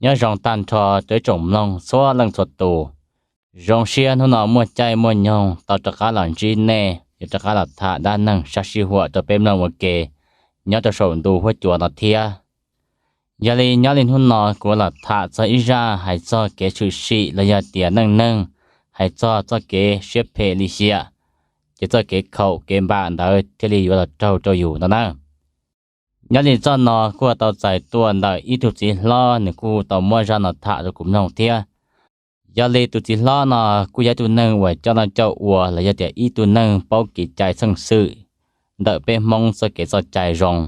Nyob zoo tag nrho rau ib tsoom mloog txhua leej txhua tus. Zoo siab hnub no muaj caij muaj nyoog tau rov qab los ntsib nej, yuav rov qab los tham dab neeg sab sij huam rau peb mloog ua ke nyob rau saum ntu huab cua no thiab. Yog li nyob li hnub no kuv los tham txog ib zaj hais txog kev tshwm sim los yog tias neej neeg, hais txog txoj kev siab phem lim hiam, ces txoj kev khaum kev npam ntawd thiaj li yuav los raug rau yus no na. Nyob li zaj no kuj tau txais tuaj ntawm ib tug txiv hlob, nws kuj tau muab zaj no tham rau kuv mloog thiab. Yog li tus txiv hlob no kuj yog ib tug neeg uas coj noj coj ua los yog tias ib tug neeg paub kev cai txheej xwm ntawm peb Hmoob txoj kev txoj cai zoo.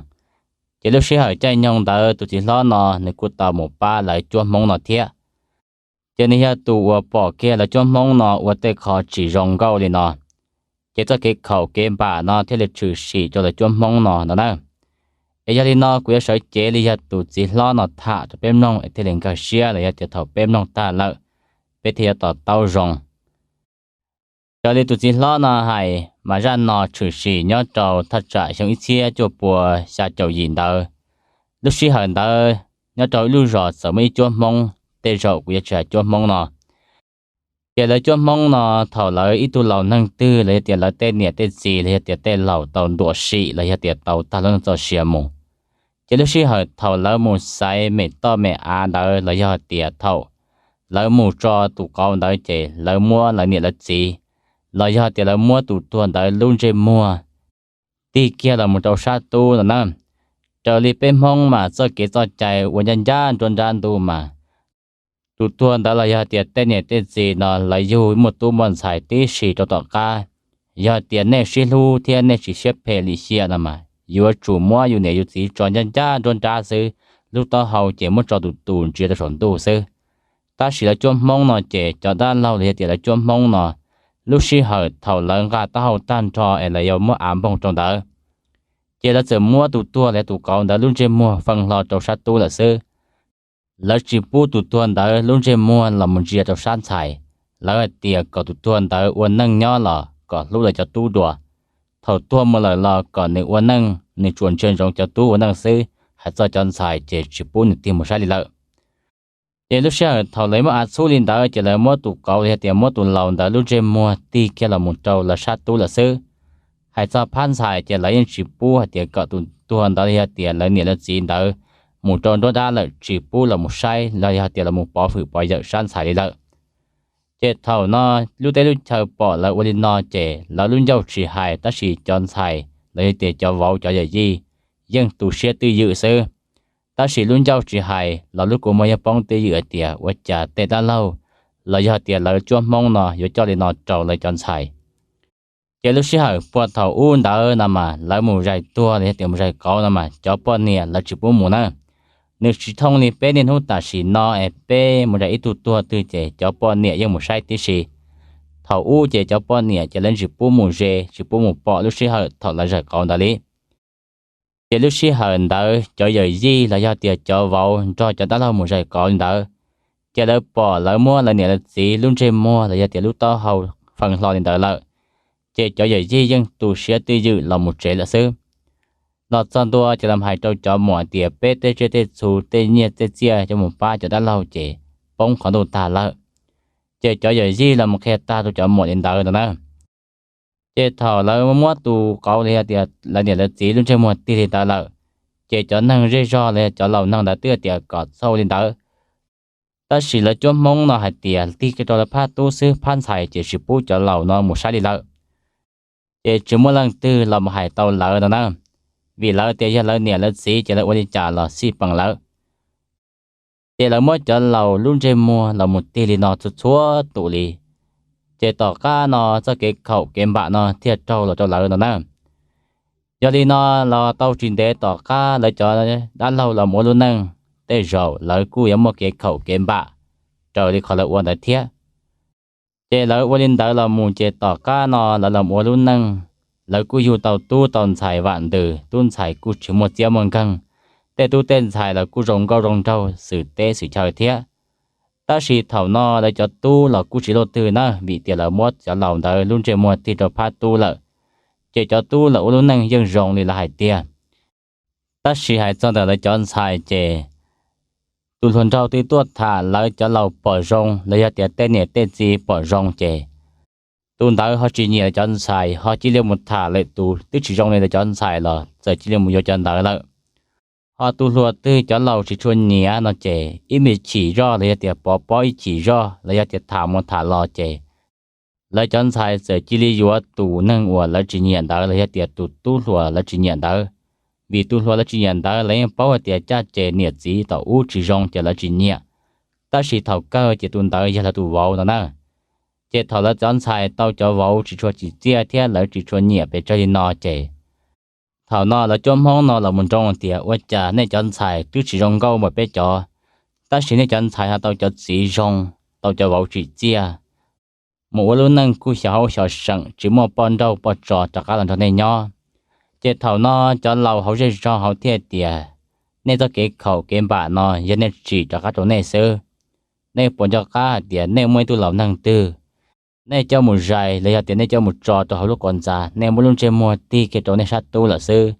Ces lub sij hawm caij nyoog ntawd tus txiv hlob no nws kuj tau mus pab lawv cuab Hmoob no thiab. Ces nws yog tus uas pom kiag lawv cuab Hmoob no ua tej qhov tsis zoo nkauj li no, ces txoj kev khaum kev npam no thiaj li tshwm sim rau lawv cuab Hmoob no no na. Es yog li no kuv yuav sawv cev li yog tus txiv hlob no tham rau peb mloog es thiaj li nkag siab los yog tias thaum peb mloog tag lawm, peb thiaj yuav to taub zoo. Raws li tus txiv hlob no hais mas zaj no tshwm sim nyob rau thaj tsam xyoo ib txhiab cuaj pua xya caum yim ntawd. Lub sij hawm ntawd nyob rau ib lub zos txawm muaj ib cuab Hmoob, tej zaum kuv yuav tsis hais cuab Hmoob no. Ces lawv cuab Hmoob no, thaum lawv ib tug laus neeg twg los yog tias lawv tej niam tej txiv los yog tias tej laus tau ntuam sim los yog tias tau tag lub neej txoj sia mus, ces lub sij hawm thaum lawv mus xaiv mem toj mem av ntawd los yog tias thaum lawv mus tso tus qauv ntawd ces lawv muab lawv niam lawv txiv los yog tias lawv muab tus tuag ntawd lub ntsej muag tig kiag los mus rau sab tub no na. Raws li peb Hmoob mas txoj kev txoj cai ua ncaj ncaj nruab nrab ntuj mas tus tuag ntawd los yog tias tej niam tej txiv no lawv yug muaj tub muaj ntxhais tib si rau tom qab, yog tias nej sib hlub thiab nej tsis siab phem lim hiam no mas yuav tsum muab yus niam yus txiv tso ncaj ncaj nruab nrab xwb, lub taub hau ces muab tso tus tus ntsia rau saum ntuj xwb. Tab sis lawv cuab Hmoob no ces cov dab laug los yog tias lawv cuab Hmoob no, lub sij hawm thaum lawv nqa taub hau tag nrho es lawv yuav muab av npoog rau ntawd, ces lawv txawm muab tus tuag los yog tus qauv ntawd lub ntsej muag fee hlo rau sab tub lawm xwb. Lawv tsis pub tus tuag ntawd lub ntsej muag los mus ntsia rau sab ntxhais. Lawv hais tias kom tus tuag ntawd ua neej nyob los kom hlub lawv cov tub dua. Thaum tuag mus lawm los kom nws ua neej, nws tsuas ntsia ntsoov cov tub ua neej xwb, hais txog cov ntxhais ces tsis pub nws tig mus saib li lawm. Ces lub sij hawm thaum lawv muab av txhub li ntawd ces lawv muab tus qauv los yog tias muab tus laus ntawd lub ntsej muag tig kiag los mus rau lawv sab tub lawm xwb. Hais txog phab ntxhais ces lawv yeej tsis pub hais tias kom tus tuag ntawd los yog tias lawv niam lawv txiv ntawd mus rau nruab dab lawm, tsis pub los mus saib los yog tias los mus pov hwm pov yawm sab ntxhais li lawm. Ces thaum no lub teb lub chaw pom lawv ua li no ces lawv lub ncauj tsis hais, tab sis cov ntxhais los yog tias cov vauv cov yawm yij yeej tu siab twj ywm xwb. Tab sis lub ncauj tsis hais los lub kua muag yeej poob twj ywm hais tias ua cas tej dab laug los yog tias lawv cuab Hmoob no yuav coj li no rau lawv cov ntxhais. Ces lub sij hawm puag thaum ub ntawd no mas lawv mus zais tuag los yog tias mus zais qauv no mas cov poj niam lawv tsis pub mus na. Nws tsis thooj li peb niaj hnub tam sim no es peb mus zais ib tug tuag twg ces cov poj niam yeej mus saib tib si. Thaum ub ces cov poj niam ces lawv tsis pub mus ze, tsis pub mus pom lub sij hawm thaum lawv zais qauv ntawd li. Ces lub sij hawm ntawd cov yawm yij los yog tias cov vauv nrog cov dab laug mus zais qauv li ntawd, ces lawv pom lawv muab lawv niam lawv txiv lub ntsej muag los yog tias lub taub hau fee hlo li ntawd lawm, ces cov yawm yij yeej tu siab twj ywm los mus tsev lawm xwb. Los txog ntua ces los hais rau cov muam tias peb tej tsiaj tej txhu tej nyiaj tej txiaj coj mus pab cov dab laug ces poob qhov ntuj tag lawm. Ces cov yawm yij los mus qhia tag rau cov muam li ntawd no na. Ces thaum lawv muab tus qauv los yog tias lawv niam lawv txiv lub ntsej muag tig li ntawd lawm, ces cov neeg zej zog los yog cov laus neeg ntawd twb tias kom txhob ua li ntawd. Tab sis lawv cuab Hmoob no hais tias tig kiag rau lawv phab tub xwb, phab ntxhais ces tsis pub cov laus no mus saib li lawm. Ces tsis muaj leej twg los mus hais tau lawv no na, vim lawv tias yog lawv niam lawv txiv ces lawv ua li cas los xij peem lawv. Ces lawv muab cov laus lub ntsej muag los mus tig li no txhua txhua tus li, ces tom qab no txoj kev khaum kev npam no thiaj raug los rau lawv no na. Yog li no los tau tsis ntev tom qab lawv cov dab laug los mus ua lub neej, tej zaum lawv kuj yuav muaj kev khaum kev npam raws li qhov lawv ua ntawd thiab. Ces lawv ua li ntawd los mus ces tom qab no lawv los ua lub neej, lawv kuj yug tau tub tau ntxhais vam ntws, tub ntxhais kuj tsis muaj txiab muaj nkeeg, tej tub tej ntxhais los kuj zoo nkauj zoo nraug xwm teb xwm chaw thiab. Tab sis thaum no lawv cov tub los kuj tsis luaj twg na, vim tias lawv muab cov laus ntawd lub ntsej muag tig rau phab tub lawm, ces cov tub los ua lub neej yeej zoo li lawv hais tiag. Tab sis hais txog ntawm lawv cov ntxhais ces tus hluas nraug twb tuaj tham lawv cov laus pom zoo los yog tias tej niam tej txiv pom zoo ces tus ntawd ho tsis nyiam lawv cov ntxhais ho cia li mus tham lwm tus twb tsis zoo li lawv cov ntxhais los txawm cia li mus yuav cov ntawd lawm. Ho tus hluas twg cov laus tsis tshua nyiam no ces ib me chim zoj los yog tias pov pob ib chim zoj los yog tias tham mus tham los ces lawv cov ntxhais txawm cia li yuav tus neeg uas lawv tsis nyiam ntawd los yog tias tus tub hluas lawv tsis nyiam ntawd. Vim tus hluas lawv tsis nyiam ntawd lawv yeej paub hais tias caj ces niam txiv tom ub tsis zoo ces lawv tsis nyiam, tab sis thaum kawg ces tus ntawd yog lawv tus vauv no na. Ces thaum lawv cov ntxhais tau cov vauv tsis tshua tsim txiaj thiab lawv tsis tshua nyiam pes tsawg li no ces thaum no lawv cuab Hmoob no los mus nroo tias ua cas nej cov ntxhais twb tsis zoo nkauj npaum peb cov, tab sis nej cov ntxhais ho tau cov txiv zoo, tau cov vauv tsim txiaj, mus ua lub neej kuj xyov haub xyov seem tsis muaj poj nrauj poj tso rov qab los nrog nej nyob. Ces thaum no cov laus hauv zej zog hauv thiaj tias nej txoj kev khaum kev npam no yog nej tsim rov qab rau nej xwb. Nej puas nco qab hais tias nej muaj ib tug laus neeg twg, nej coj mus zais los yog tias nej coj mus tso rau hauv lub quav ntxa nej muab lub ntsej muag tig kiag rau nej sab tub lawm xwb.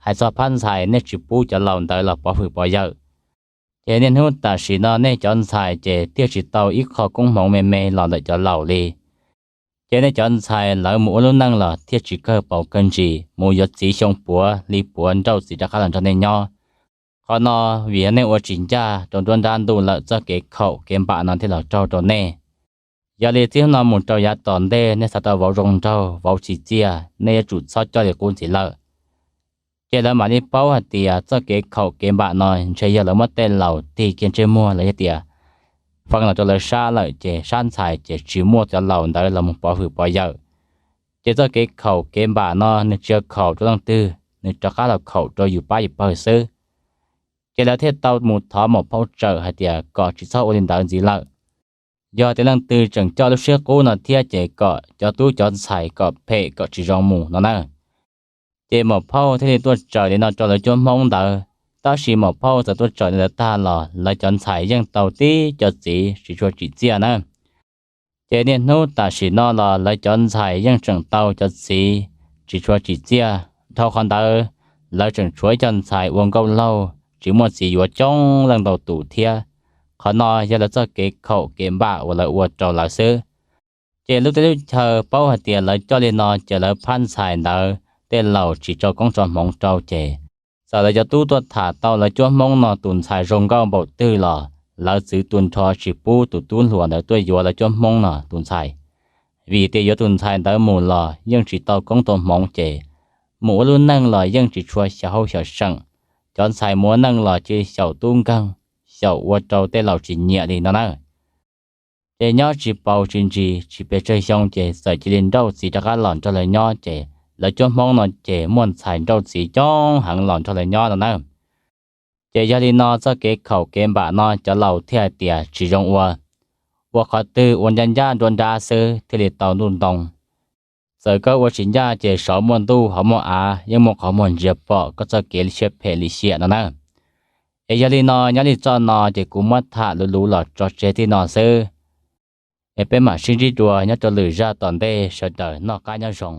Hais txog phab ntxhais nej tsis pub cov laus ntawd los pov hwm pov yawm. Ces niaj hnub tam sim no nej cov ntxhais ces thiaj tsis tau ib qho koob hmoov me me los ntawm cov laus li. Ces nej cov ntxhais lawv mus ua lub neej los thiaj tsis kawg paus kawg ntsis mus yuav txiv xyoo puav hli puav nrauj txiv rov qab los nrog nej nyob. Qhov no vim yog nej ua tsis ncaj rau nruab nrab ntuj lawm txoj kev khaum kev npam no thiaj los raug rau nej. Yog li txij hnub no mus rau yav tom ntej nej xav tau vauv zoo nraug vauv tsim txiaj nej yuav tsum txhob coj li qub ntxiv lawm. Ces lawv mam li paub hais tias txoj kev khaum kev npam no ntshe yog lawv muab tej laus tig kiag ntsej muag los yog tias fee los rau lawv sab lawm ces sab ntxhais ces tsis muaj cov laus ntawd los mus pov hwm pov yawm. Ces txoj kev khaum kev npam no nws tsis yog khaum rau leej twg, nws rov qab los khaum rau yus pab yus pawg xwb. Ces lawv thiaj tau mus thov maum phauj tsawm hais tias kom tsis txhob ua li ntawd ntxiv lawm. Yog tias leej twg tseem coj lub siab qub no thiab ces kom cov tub cov ntxhais kom phem kom tsis zoo mus no na. Ces maum phauj thiaj li tuaj tsawm li no rau lawv cuab Hmoob ntawd. Tab sis maum phauj txawm tuaj tsawm li ntawd tag los lawv cov ntxhais yeej tau tib co txiv tsis tshua tsim txiaj na. Ces niaj hnub tam sim no los lawv cov ntxhais yeej tseem tau cov txiv tsis tshua tsim txiaj. Dhau qhov ntawd, lawv tseem tshuav ib co ntxhais ua nkauj laug tsis muaj txiv yuav coob leej ntau tus thiab. Qhov no yog lawv txoj kev khaum kev npam uas lawv ua rau lawv xwb. Ces lub teb lub chaw paub hais tias lawv coj li no ces lawv phab ntxhais ntawd tej laus tsis tso koob tso hmoov rau ces txawm lawv cov tub tuaj tham tau lawv cuab Hmoob no tus ntxhais zoo nkauj npaum twg los lawv txwv tu nrho tsis pub tus tub hluas ntawd tuaj yuav lawv cuab Hmoob no tus ntxhais. Vim tias yuav tus ntxhais ntawd mus los yeej tsis tau koob tau hmoov ces mus ua lub neej los yeej tsis tshua xyaum hauj xyaum seem. Cov ntxhais mus ua neej los cia xyaum tub nkeeg, xyaum ua rau tej laus tsis nyiam li no na. Ces nyob tsis paus tsis ntsis tsis pes tsawg xyoo ces txawm cia li nrauj txiv rov qab los nrog lawv nyob ces lawv cuab Hmoob no ces muaj ntxhais nrauj txiv coob heev los nrog lawv nyob no na. Ces yog li no txoj kev khaum kev npam no cov laus thiaj hais tias tsis zoo ua, ua qhov twg ua ncaj ncaj nruab nrab xwb thiaj li tau ntuj ntoo. Txawm koj ua tsis ncaj ces saum muaj ntuj hauv muaj av yeej muaj qhov muag ntsia pom koj txoj kev li siab phem li xiam no na. Es yog li no nyob li txoj no ces kuv muab tham luv luv los tso tseg txij no xwb. Es peb mam sib ntsib dua nyob rau lwm zaj tom ntej, sawv daws noj qab nyob zoo.